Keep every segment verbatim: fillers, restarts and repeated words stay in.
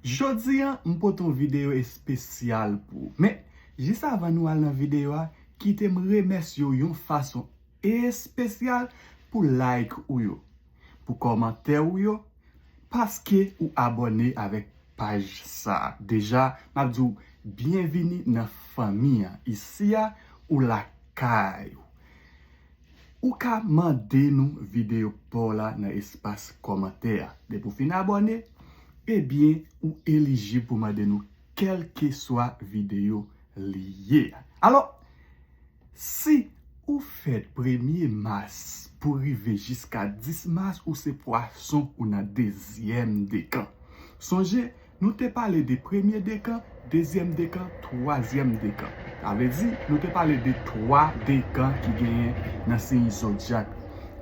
Jodi a, m pote yon videyo espesyal pou ou. Men, jis avan nou al nan videyo a, kite m remèsye w yon fason espesyal pou like ou yo, pou kòmantè ou yo, paske ou abòne avèk paj sa a. Deja, m ap di w byenvini nan fanmi an. Isi a, ou lakay ou. Ou ka mande nou videyo pa w la nan espas kòmantè a. Depi w fin abòne, ebyen, ou elijib pou mande nou kèlkeswa videyo li ye. Alò, si ou fèt premye mas pou rive jiska dis mas, ou se pwason, ou nan dezyèm dekan. Sonje, nou te pale de premye dekan, dezyèm dekan, twazyèm dekan. Sa vle di, nou te pale de twa dekan ki genyen nan siy zodyak.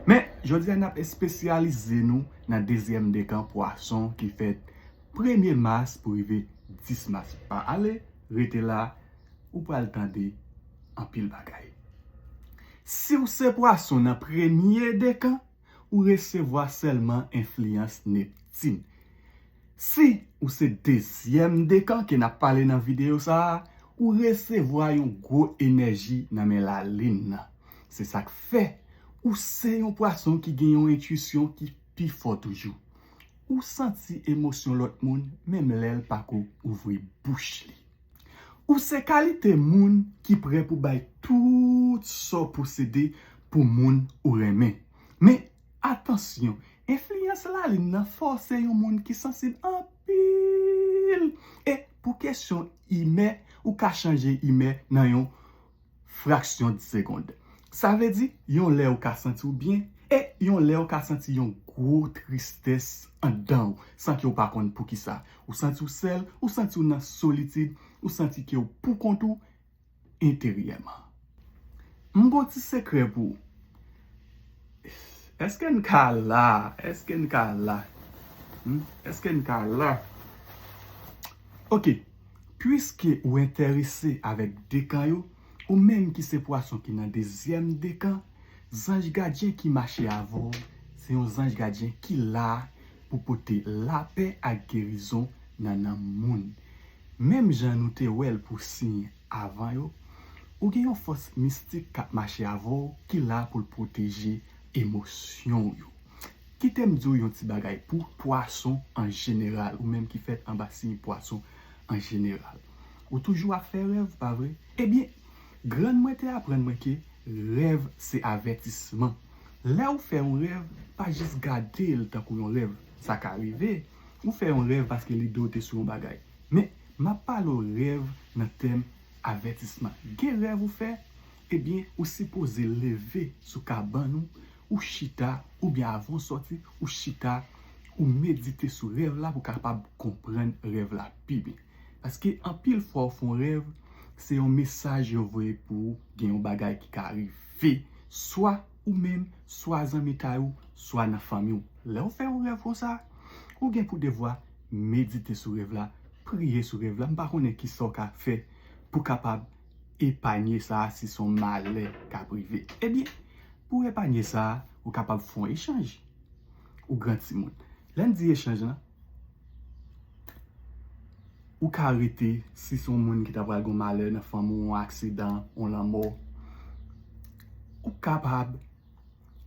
Men, jodi a, n ap espesyalize nou nan dezyèm dekan, pwason, ki fèt premye mas pou rive dis mas. Pa ale, rete la, ou pral tande anpil bagay. Si w se pwason nan premye dekan, ou resevwa sèlman enfliyans Neptin. Si ou se dezyèm dekan ke n ap pale nan videyo sa a, ou resevwa yon gwo enèji nan men lalin nan. Se sa k fè ou se yon pwason ki gen yon entwisyon ki pi fò toujou. Ou santi emosyon lòt moun, menm lè l pako ouvri bouch li. Ou se kalite moun ki prè pou bay tout sa w posede pou moun ou renmen. Men, atansyon, enfliyans lalin nan fòse yon moun ki sansib anpil. E pou kesyon imè, ou ka chanje imè nan yon fraksyon de segonn. Sa vle di, yon lè ou ka santi w byen, e yon lè ou ka santi yon gwo tristès anndan w, san ke w pa konn poukisa. Ou santi w sèl, ou santi w nan solitid, ou santi ke w poukont ou enteryèman. M gon ti sekrè pou ou. Èske n ka la? Èske n ka la? Hmm? Èske n ka la? Ok. Piske ou enterese avèk dekan yo, ou menm ki se pwason ki nan dezyèm dekan, zanj gadyen ki mache avè w, se yon zanj gadyen ki la pou pote lapè ak gerizon nan nanm moun. Menm jan nou te wè l pou siy avan yo, ou gen yon fòs mistik k ap mache avè w ki la pou l pwoteje emosyon w yo. Kite m di w yon ti bagay pou pwason an jeneral, ou menm ki fèt anba siy pwason an jeneral. Ou toujou ap fè rèv, pa vre? Ebyen, grann mwen te aprann mwen ke rèv se avètisman. Lè ou fè yon rèv, pa jis gade l tankou yon rèv. Sa ka rive, ou fè yon rèv paske lide w te sou yon bagay. Men, m ap pale w rèv nan tèm avètisman. Gen rèv ou fè, ebyen, ou sipoze leve sou kabann ou, ou chita, oubyen avan w sòti, ou chita, ou medite sou rèv la pou w kapab konprann rèv la pi byen. Paske anpil fwa ou fè yon rèv, se yon mesaj yo voye pou ou, gen yon bagay ki ka rive, swa ou menm, swa zanmitay ou, swa nan fanmi w. Lè ou fè yon rèv konsa, ou gen pou devwa medite sou rèv la, priye sou rèv la. M pa konnen kisa w ka fè pou kapab epanye sa a si se yon malè k ap rive. Ebyen, pou epanye sa a, ou kapab fè yon echanj. Ou gran timoun. Lè n di echanj lan, ou ka rete, si se yon moun ki ta pral gen yon malè nan fanmi w, yon aksidan, yon lanmò, ou kapab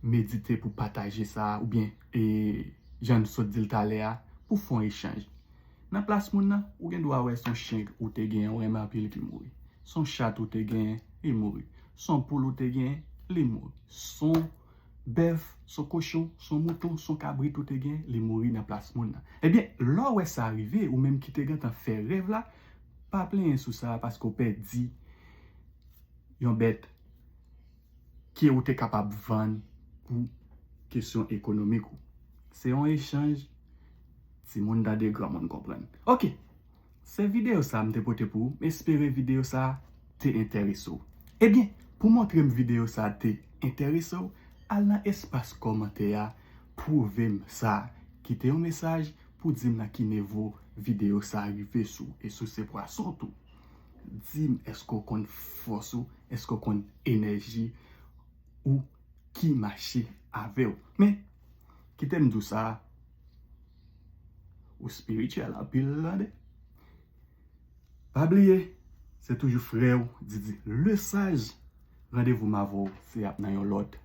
medite pou pataje sa, oubyen, e, jan n sot di l talè a, pou fè yon echanj. Nan plas moun nan, ou gen dwa wè se yon chen ou te genyen, ou renmen anpil ki mouri. Se yon chat ou te genyen, li mouri. Se yon poul ou te genyen, li mouri. Se yon bèf, se yon kochon, se yon mouton, se yon kabrit ou te genyen, li mouri nan plas moun nan. Ebyen, lè w wè sa rive, ou menm ki te gentan fè rèv la, pa plenyen sou sa, paske w pèdi yon bèt ke ou te kapab vann pou kesyon ekonomik ou. Se yon echanj, timoun tande, granmoun konprann. Ok, se videyo sa a m te pote pou ou, m espere videyo sa a te enterese w. Ebyen, pou montre m videyo sa a te enterese w, al nan espas kòmantè a, pwouve m sa, kite yon mesaj pou di m nan ki nivo videyo sa a rive sou, e si w se pwason tou. Di m, èske w konn fòs ou, èske w konn enèji ou ki mache avè w? Men, kite m di w sa, Ou spirityèl anpil, tande. Pa bliye, se toujou frè w, Didi Lesage. Randevou m avè w, se ap nan yon lòt